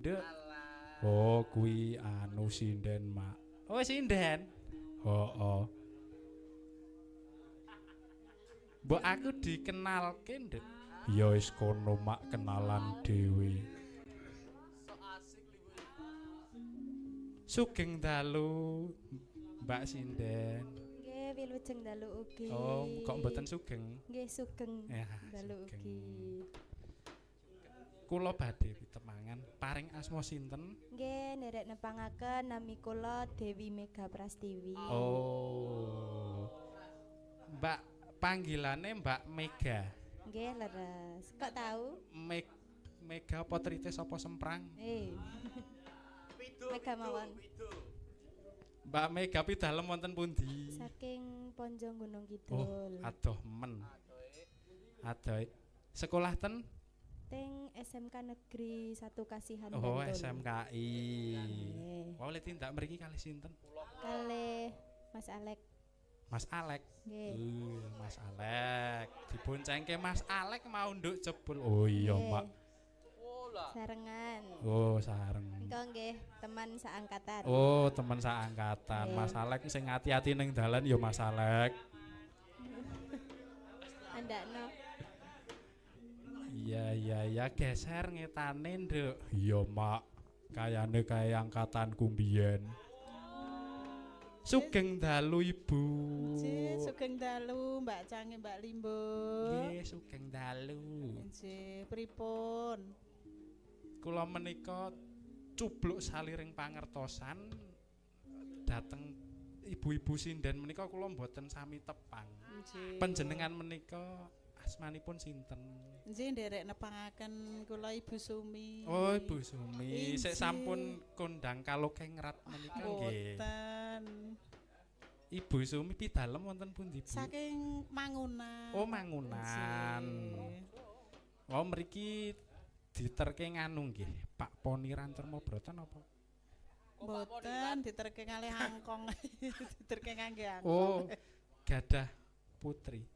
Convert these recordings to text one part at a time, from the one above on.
Nduk. Oh, kuwi anu sinden, Mak. Oh, sinden. Heeh. Mbok aku dikenalke, Nduk. Ya wis kono, Mak, kenalan dhewe. Sugeng dalu, Mbak Sinden. Nggih, wilujeng dalu ugi. Oh, kok mboten sugeng? Nggih, sugeng Ya, dalu sugeng. ugi. Kula badhe pitepangan paring asma sinten? Nggih, nderek nepangaken nami kula Dewi Mega Prastiwi. Oh. Mbak panggilane Mbak Mega. Nggih, leres. Kok tahu? Mega apa tritis apa semprang? Eh. Mega mawon. Mbak Mega pidalem wonten pundi? Saking Ponjong Gunung Oh, Kidul. adoh men. Adoh. Sekolah ten? Teng SMK Negeri 1 Kasihan Oh, Bantul. SMKI. Nggih. Wau le tindak mriki kalih sinten? Kalih Mas Alek. Mas Alek. Nggih. Mas Alek. Diboncengke Mas Alek mau nduk jebul. Oh iya, Nggih. Mak. Sarengan. Oh, sareng. Engko nggih, teman seangkatan. Oh, teman seangkatan. Nggih. Mas Alek sing ati-ati ning dalan ya Mas Alek. Andakno. Iya, iya, iya, geser ngetane, Nduk. Iya, Mak. Kayane kaya angkatanku mbiyen. Sugeng dalu, Ibu. Nggih, sugeng dalu Mbak Cange, Mbak Limbo. Nggih, sugeng dalu. Nggih, pripun? Kula menika cubluk saliring pangertosan dhateng ibu-ibu sinden menika kula mboten sami tepang. Nggih. Panjenengan menika asmanipun sinten? Nggih, nderek nepangaken kula Ibu Sumi. Oh, Ibu Sumi, sik Injih. sampun kondang kalokengrat menika nggih. Mboten. Ibu Sumi pidalem wonten pundi, Bu? Saking Mangunan. Oh, Mangunan. Nggih. Oh, mriki diterke nganu nggih, Pak Poniran Termobrata napa? Mboten diterke kalih angkong. Diterke ngangge angkong. Oh, gadah putri.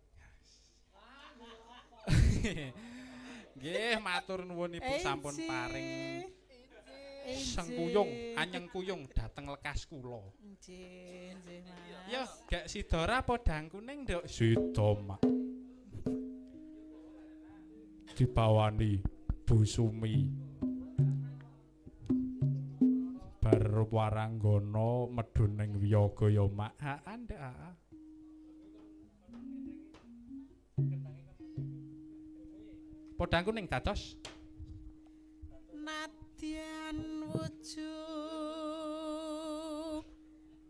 Nggih, matur nuwun Ibu sampun Injih. paring Injih. sengkuyung, anyeng kuyung dhateng lekas kula. Nggih, nggih, Mas. Yo, gak sida ora podang kuning, Nduk? Sida, Mak. Dibawani Bu Sumi. Bar waranggana medhun ning wiyaga ya, Mak. Ha, Nduk, ha. Podang kuning dados Nadyan wujud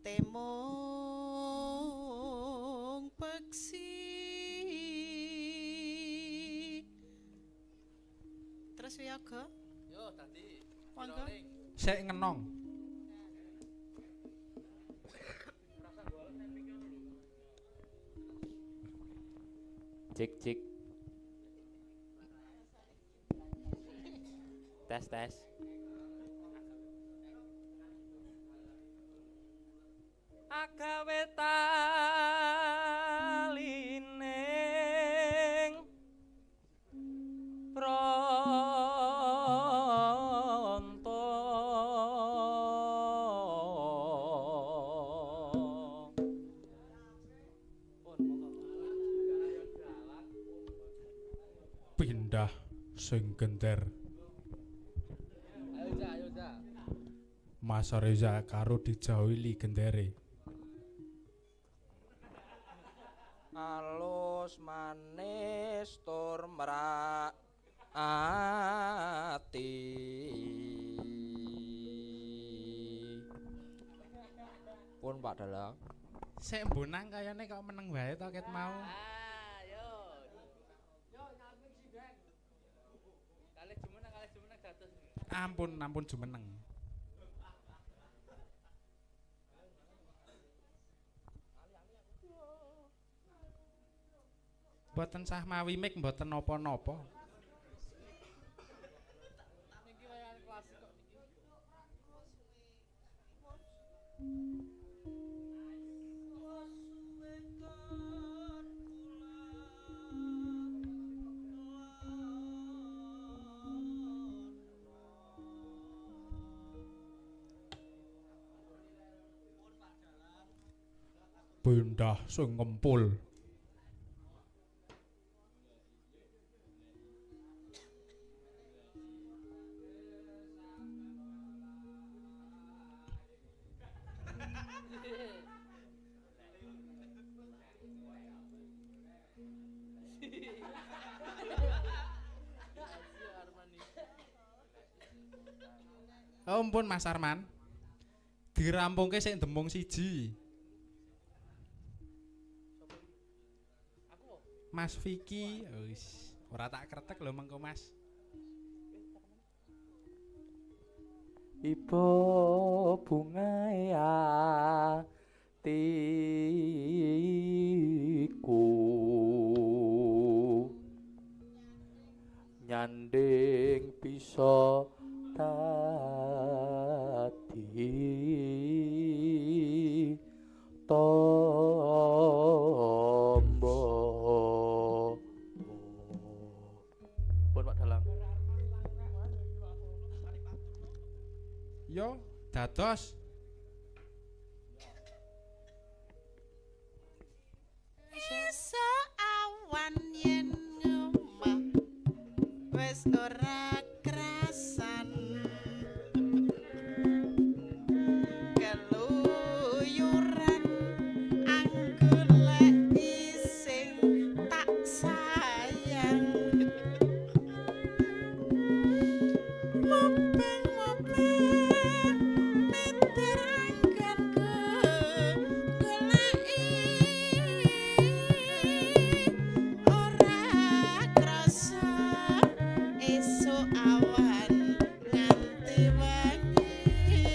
temung peksi. Terus wiyaga? Yo dadi. Monggo. Sik ngenong. Cek cek. Tes tes. Agawe talining pronto. Pindah sing gender. Ayo ja. Mas Reza karo dijauhi gendere. Alus manis tur merak ati. Pun Pak Dalang. Sik mbonang kayane kok meneng wae to ket mau. Ayo. Yo nyamping sinden. Kalih jumeneng dados. Ampun, ampun jumeneng. Mboten sah mawi mik mboten napa-napa. Niki wayangan klasik kok niki. Bendah sing ngempul. Oh, ampun Mas Arman. Dirampungke sik demung siji. Mas Vicky, wis ora tak kretek lho mengko Mas. Iba bungae atiku nyanding bisa dadi tombo. Pun Pak Dalang. Yo, dados. Esuk awan yen ngomah wis ora krasan, keluyuran anggoleki sing tak sayang. Mubeng-mubeng meter anggonku goleki ora krasa esuk awan nganti wengi.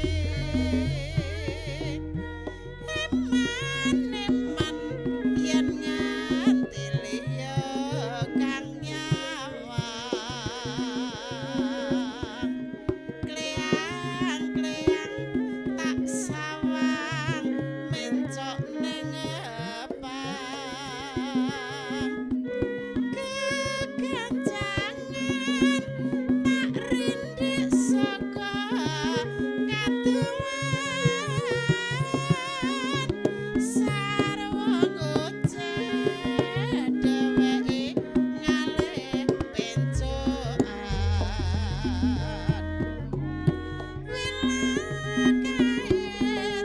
Eman-eman yen nganti liya kang nyawang, kleang-kleang tak sawang mencok ning epang. Kegancangan tak rindik saka kaduwan, sarwa ngoceh dheweke ngalih pencokan. Wilakae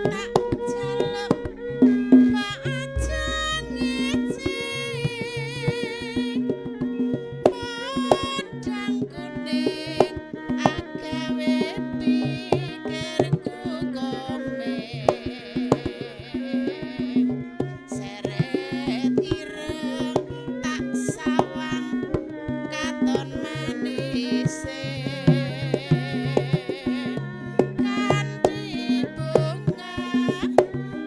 tak jaluk Pak aja ngece, podang kuning agawe pikirku komeng, seret ireng tak sawang katon manise, kanthi bunga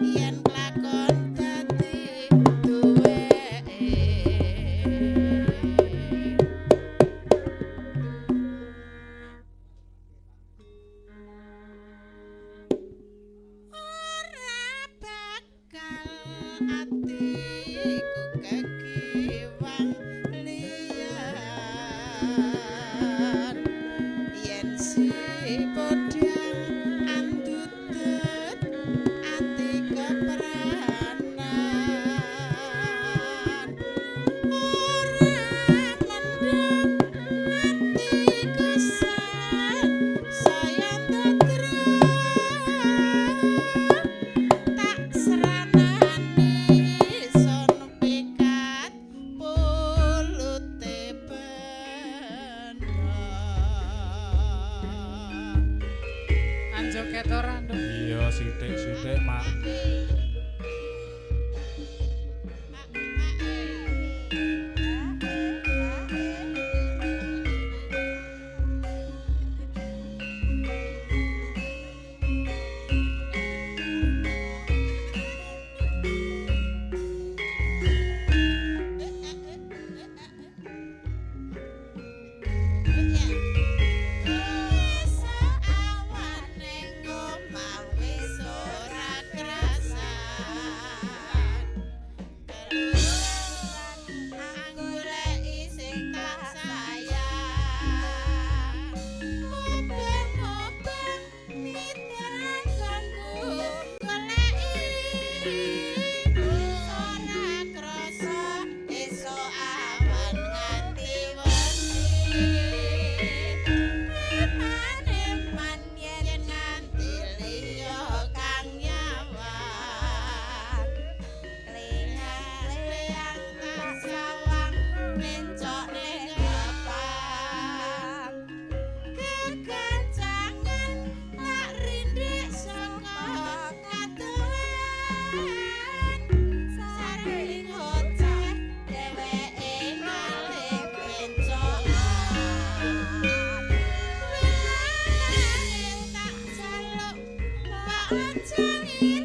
yen klakon dadi duweke. Ora bakal atiku kekiwang liyan, yen si podang andutut ati kepranan. Ora mendem atiku san saya ndadra, tak seranani son pikat pulute benda. Anjoket ora, Nduk? Iya, sithik-sithik, Mak. Wis awan ning omah wis ora krasan. Aja.